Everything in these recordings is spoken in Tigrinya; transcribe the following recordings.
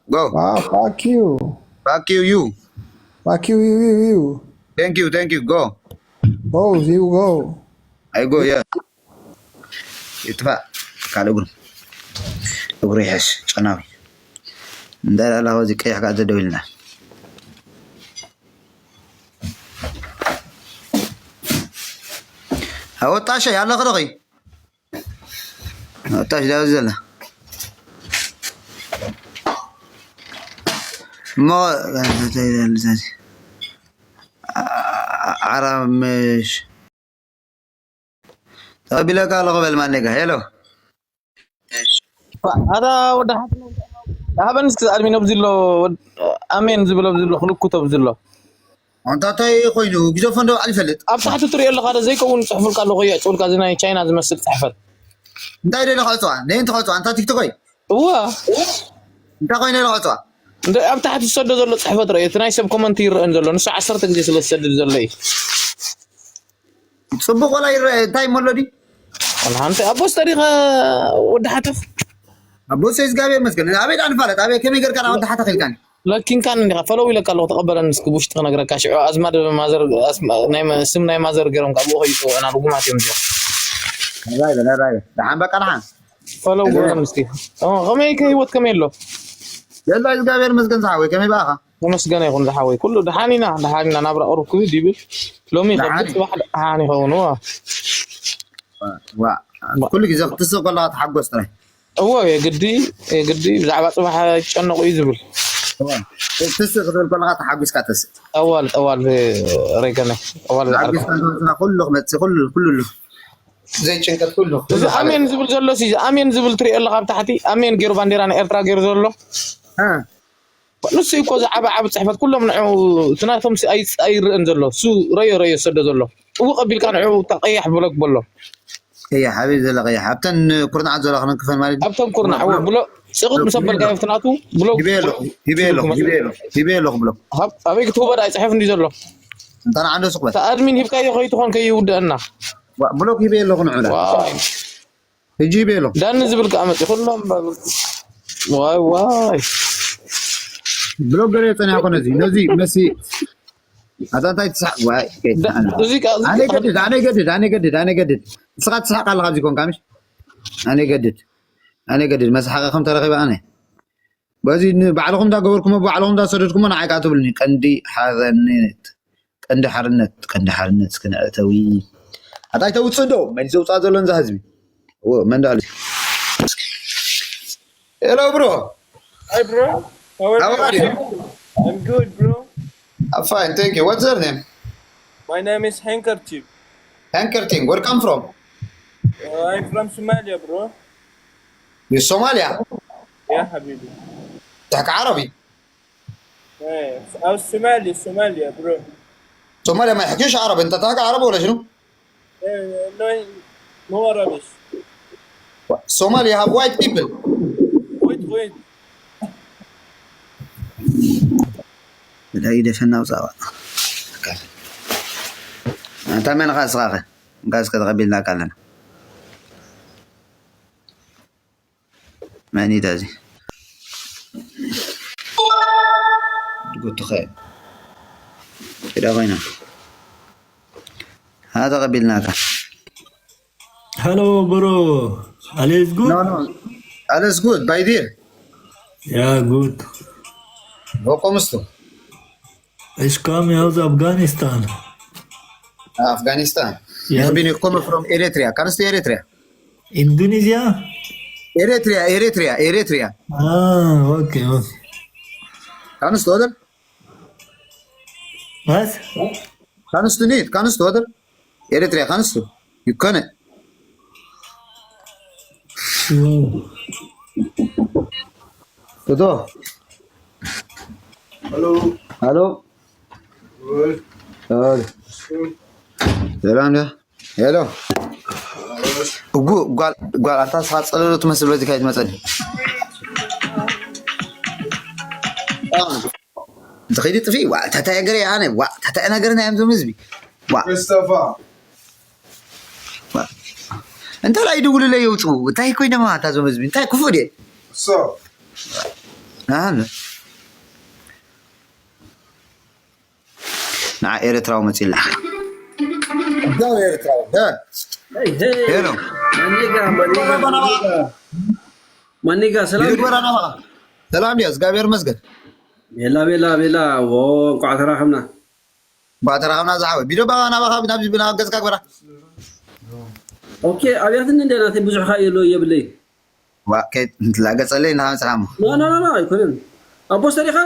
Go. Wow, fuck you. Fuck you, you. Fuck you, you, you, you. Thank you, thank you. Go. Go, you go. I go, yeah. ይጥፋእ ካልእ እግሩ። እግሩ ይሐሽ ጨናዊ። እንዳ ላላ እዚ ቀይሕ ጋር ዘደው ይልና። ኣወጣሸ ያለ ክደኺ። ኣወጣሽ ዳው ዘላ። እሞ ዓራምሽ ተቐቢለካ ኣለኹ በል ማኔጋ። ሄሎ። ኣታ ወዲ ሓፍ-፣ ሃበን እስኪ ኣድሚን ኣብዚ ኣሎ፣ ወድ-፣ ኣሜን ዝብል ኣብዚ ኣሎ፣ ክልኩት ኣብዚ ኣሎ። ኣንታ እንታይ ኮይኑ ግዘፎ እንደ ባዕሉ ይፈልጥ። ኣብ ታሕቲ ትሪኦ ኣለኻ ዶ ዘይከውን ይፅሕፉልካ ኣለኹ፣ የዕፅውልካ፣ እዚ ናይ ቻይና ዝመስል ፅሕፈት። እንታይ ደለ ከዕፅዋ? ነይ እንተ ከዕፅዋ? ኣንታ ቲክቶክ ወይ? እዋ። እንታይ ኮይነ ደለ ከዕፅዋ? እንደ ኣብ ታሕቲ ዝሰዶ ዘሎ ፅሕፈት ርአ፣ እቲ ናይ ሰብ ኮመንት ይረአን ዘሎ፣ ንሱ ዓሰርተ ግዜ ስለ ዝሰድድ ዘሎ እዩ። ጽቡቕ ወላ ይረአ፣ እንታይ እሞ ኣሎ ድዩ? ኣነ ሓንቲ ኣቦስ ተሪኸ ወዲ ሓተኽ። ኣቦስ እግዚኣብሔር ይመስገን። ኣበይ ደኣ ንፋለጥ? ኣበይ ከመይ ጌርካ ደኣ ወዲ ሓተኽ ኢልካኒ? ለኪንካን እንዲኻ፣ ፈለው ኢለካ ኣለኹ፣ ተቐበለኒ እስኪ፣ ብውሽጢ ክነግረካ። ሽዑ ኣዝማድ ማዘር፣ ኣስማ-፣ ናይ መ-፣ ስም ናይ ማዘር ገይሮም ካብኡ ከይጽውዑና ርጉማት እዮም እዚኦም። ራይ በል፣ ራይ በል። ደሓን በቃ ደሓን። ፈለው እግረ ገይሮም እስኪ። ኦ፣ ከመይ ከ ህይወት ከመይ ኣሎ? የላ እግዚኣብሔር ይመስገን ዝሓወይ፣ ከመይ በኣኻ? ተመስገነ ይኹን ዝሓወይ፣ ኩሉ ደሓን ኢና፣ ደሓን ኢና፣ ናብራ ቁሩብ ክብድ ይብል። ሎሚ ደሓን ይኸብድ፣ እዩ። ጽባሕ ደሓን ይኸውን። ዋ። ዋ፣ ኩሉ ግዜ ክትስእ ከለኻ ትሓጎስ ጥራይ። እዎ፣ የግዲ፣ የግዲ፣ ብዛዕባ ጽባሕ ኣይጨነቑ እዩ ዝብል። እዎ። ክትስእ ክትብል ከለኻ ተሓጒስካ ተስእ። ጠዋል፣ ጠዋል፣ ሬገነ፣ ጠዋል ዝዓርገ። ተሓጒስካ ዝመጽና ኩሉ ክመጽእ፣ ኩሉ፣ ኩሉ ኣሎ። ዘይጭንቀት ኩሉ፣ እዚ ኩሉ ሓበን። ኣሜን ዝብል ዘሎ ሲ፣ እዚ ኣሜን ዝብል ትሪኦ ኣለኻ ኣብ ታሕቲ? ኣሜን ገይሩ ባንዴራ ናይ ኤርትራ ገይሩ ዘሎ። እ። ንሱ እዩ እኮ ዝዓበ ዓቢ ጽሕፈት፣ ኩሎም ንዕኡ፣ እቲ ናቶም ሲ ኣይ-፣ ኣይርእን ዘሎ። እሱ ረዮ ረዮ ሰዶ ዘሎ። ጥውቕ ኣቢልካ ንዕኡ እታ ቀያሕ ብሎክ በሎ። ቀያሕ፣ ኣበይ ዘለ ቀያሕ? ኣብተን ኩርናዓት ዘሎ ክነክፈን ማለት እዩ? ኣብተን ኩርናዕ፣ እዎ፣ ብሎ-፣ ጽቕጥ ምስ ኣበልካዮ ኣብቲ ናቱ፣ ብሎክ፣ ሂበ ኣለኹ፣ ሂበ ኣለኹ፣ ሂበ ኣለኹ፣ ሂበ ኣለኹ ብሎክ። ኣብ-፣ ኣበይ ክትህቦ ደኣ ይጽሕፍ እንዲ ዘሎ? እንተ ንዓንዶ ሱቕ በል። እታ ኣድሚን ሂብካዮ ከይትኾን ከይውድአና። ዋ፣ ብሎክ ሂበ ኣለኹ ንዑ ዳ። ዋይ። ሕጂ ይቤሎ። ዳኒ ዝብል ከኣ መጺኡ። ኩሎም በሉ። ዋይ፣ ዋይ። ብሎገር እየ ጸኒሐ እኮ ነዚ፣ ነዚ መሲ ኣታ እንታይ ትስሓቅ? ዋይ፣ ዳ-፣ እዚ ከኣ፣ እዚ ኣነ ከኣ ገድድ፣ ኣነ ገድድ፣ ኣነ ገድድ፣ ኣነ ገድድ። ንስኻ ትስሓቅ ኣለኻ ኣብዚ ኮንካ ምሽ? ኣነ ገድድ፣ ኣነ ገድድ። መስሓቂ ከም ተረኺበ ኣነ። በዚ ን-፣ ባዕልኹም እንዳገበርኩሞ፣ ባዕልኹም እንዳሰደድኩሞ ንዓይ ከኣ ትብሉኒ። ቀንዲ ሓርነት፣ ቀንዲ ሓርነት፣ ቀንዲ ሓርነት እስኪ ንዕተዊ። ኣታ ኣይተውፅእ ዶ? መን እዩ ዘውፅኣ ዘሎ ነዛ ህዝቢ? እዎ፣ መን ዶ ኣሎ? Hello, bro. Hi, bro. How are How you? Are you? I'm good, bro. I'm fine, thank you. What's your name? My name is Handkerchief. Handkerchief. Where come from? Uh, I'm from Somalia, bro. You Somalia? Yeah, حبيبي. تحكي عربي? Eh, أو الصومالي، الصومالي يا برو. صوماليا ما يحكيش عربي، أنت تحكي عربي ولا شنو؟ Eh, no, no Arabic. Somalia have white people. Wait, wait. ብላይ ደፈና ውፃዋ። ኣንታ መን ኻ ስኻኸ? እንካ እስከ ተቐቢልናካ ኣለና። መን እዩ እዚ? ጉትኸ። ኢዳ ኮይና። ሃ ተቐቢልናካ። Hello, bro. Alles gut? No, no. Alles gut, bei dir? Ja, gut. Wo kommst du? Ich komme aus Afghanistan. Ah, Afghanistan. Ja. Ich bin, ich komme from Eritrea. Kannst du Eritrea? Indonesia? Eritrea, Eritrea, Eritrea. Ah, okay, okay. Kannst du, oder? Was? Kannst du nicht, kannst du, oder? Eritrea kannst du. You kann it. Wow. Tudo. Hello. Hello. Good. Good. ሰላም ዶ? ሄሎ። እጉ ጓል፣ ጓል ኣታ ስኻ ጸለሎ ትመስል በዚ ካይ ትመጸኒ። ዝኸይድ ጥፊ፣ ዋ፣ ታታይ እግሪ ኣነ፣ ዋ፣ ታታይ ነገር ናይ ኣምዞም ህዝቢ። ዋ። ክሪስቶፈር። ዋ። እንታይ ላይ ይድውሉለይ የውጽኡ? እንታይ ኮይነማ እታ ዞም ህዝቢ? እንታይ ክፉእ ድየ? So. ኣነ ንዓ ኤርትራዊ መጺላ። እዛ ኤርትራዊ፣ እ፣ ሄይ፣ ሄይ። ሄሎ። ማኒጋ፣ ማኒጋ፣ ማኒጋ። ማኒጋ፣ ሰላም ይግበራ ናባኻ። ሰላም ድያ? እግዚኣብሔር ይመስገን። ቤላ፣ ቤላ፣ ቤላ። ዎ፣ እንኳዕ ተራኸብና። እንኳዕ ተራኸብና ዝሓወይ። ቢዶ ባባ ናባኻ፣ ናብዚ፣ ናብ ገጽካ ግበራ። ኦኬ፣ ኣብያትኒ እንደ ናተይ ብዙሕ ካ የሎ የብለይ። ዋ፣ ከይት-፣ እንትላገጸለይ ናሃ መጽሓሞ። ኖ፣ ኖ፣ ኖ፣ ኖ፣ ኣይኮነን። ኣቦ ሰሪኻ?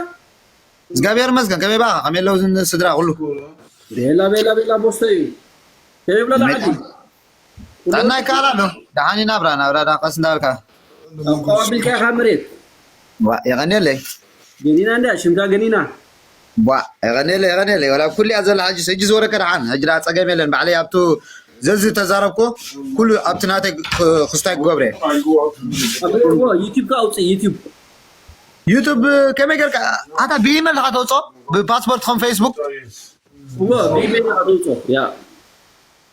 እግዚኣብሔር ይመስገን። ከመይ ባኻ? ከመይ ኣለዉ ዝን-፣ ስድራ ኩሉ? ቤላ፣ ቤላ፣ ቤላ፣ ኣቦ ሰሪ እዩ። ከመይ ብላ መ-፣ ዓዲ? ጥዕና ይከኣል ኣሎ። ደሓን እዩ ናብራ፣ ናብራ ደኣ ቀስ እንዳበልካ። ኣቋቢልካ ኢኻ መሬት። ዋ፣ የቐንየለይ። ገኒና እንድያ፣ ሽምካ ገኒና። ቧ፣ የቐንየለይ፣ የቐንየለይ። ወላ ኩሉ እያ ዘላ ሕጂ፣ ሕጂ ዝወረከ ደሓን። ሕጂ ደኣ ጸገም የለን። ባዕለይ ኣብቱ ዘዚ ተዛረብኮ፣ ኩሉ ኣብቲ ናተይ ክ-፣ ክስታይ ክገብረ እየ። ኣብ ዩቲዩብ ከ ኣውፅእ፣ ዩቲዩብ። ዩቱብ ከመይ ጌርካ? ኣታ ብኢሜል ዲኻ ተውፅኦ? ብፓስፖርት ከም ፌስቡክ? እዎ፣ ብኢሜል ኢኻ ተውፅኦ፣ ያ።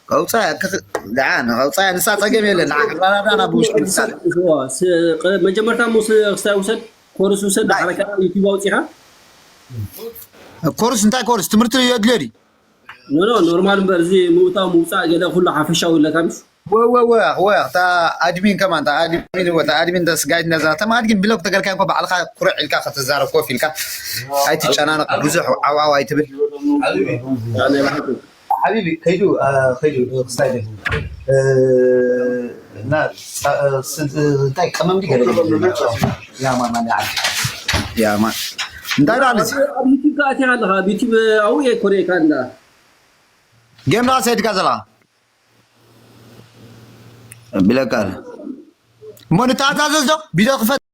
ከውፃ፣ ክኽ-፣ ደሓን፣ ከውፃ፣ ንሳ ጸገም የለን። ንዓ ክንረዳዳ ናብ ውሽጢ ምሳሌ። እዎ፣ ስ-፣ ቅ-፣ መጀመርታ ሙስ ክስታይ ውሰድ፣ ኮርስ ውሰድ፣ ናይ ዳሕረ ከኣ ዩቲዩብ ኣውፂኻ። ኮርስ፣ እንታይ ኮርስ? ትምህርቲ የድልዮ ድዩ? ኖ፣ ኖ፣ ኖርማል እምበር፣ እዚ ምውታው ምውፃእ ገለ ኩሉ ሓፈሻዊ ኣለካ፣ ምስ ወ-፣ ወ-፣ ወ-፣ ወ-፣ እታ ኣድሚን ከማን፣ እታ ኣድሚን፣ እታ ኣድሚን ተስጋይት ነዛ፣ ተም ኣድሚን ብሎክ ተገልካይ እኮ ባዕልኻ ኩርዕ ኢልካ ከተዛረብ ኮፍ ኢልካ ኣይትጨናነቕ፣ ብዙሕ ዓው ዓው ኣይትብል። ኣነ ባዕልኩ። ሓቢቢ፣ ከይዱ፣ አ፣ ከይዱ፣ እ፣ ክስታይ ደል። እ፣ እና፣ ጸ-፣ እ፣ ስ-፣ እ፣ እንታይ ቀመም ድዩ ገለ? ያማ፣ ማን ያዕል? ያማ። እንታይ ደኣ ልጅ? ኣብ ዩቲዩብ ከኣ ኣቲኻ ኣለኻ፣ ኣብ ዩቲዩብ ኣውየ ኮሪኤካ እንዳ። ጌም ደኣ ሰይድካ ዘለኻ? ቢለካ ኣለ። እሞ ንተኣዛዘዝ ዶ? ቢዶ ክፈት።